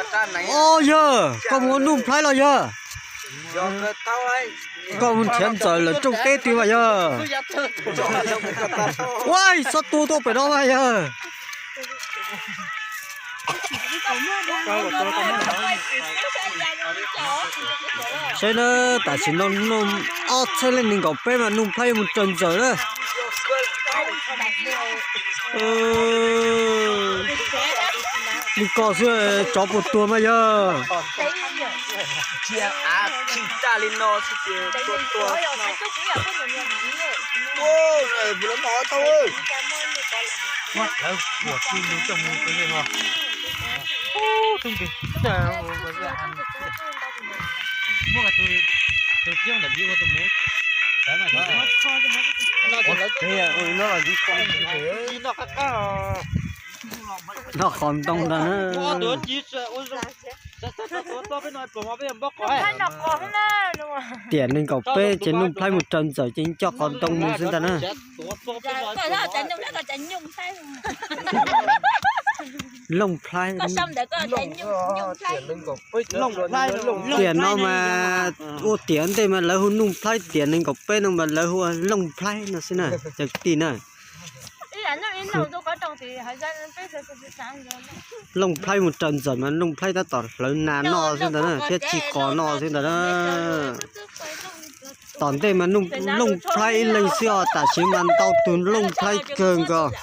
Os yawg, koj mus ua nuj nplhaib los yawg? Koj mus nrhiav ntxawm lawm rooj teb twg mas yawg? Ua, xob tua tuaj pem no mas yawg. Saib na, tam sim no noj ob txhiab leej nees nkaum peb mas nuj nplhaib mus raws ntxawm na. Li ko xwb, tsov puas tuag mas yawg? Noj qos ntoo ntag na. Tiam nees nkaum peb ces nuj nplhaib mus raws ntxawm ces coj qos ntoo mus xwb ntag na. Looj nplhaib. Tiam no mas ua tiam ntej mas lawv hu nuj nplhaib, tiam nees nkaum peb no mas lawv hu looj nplhaib no xwb na cov kwv tij na. Looj nplhaib mus raws ntxawm mas looj nplhaib tab tom hlawv nas noj xwb ntag na thiab tsis qos noj xwb ntag na. Tom ntej mas looj nplhaib ib leeg xwb os, tam sim mas ntau tus looj nplhaib kawg nkaus.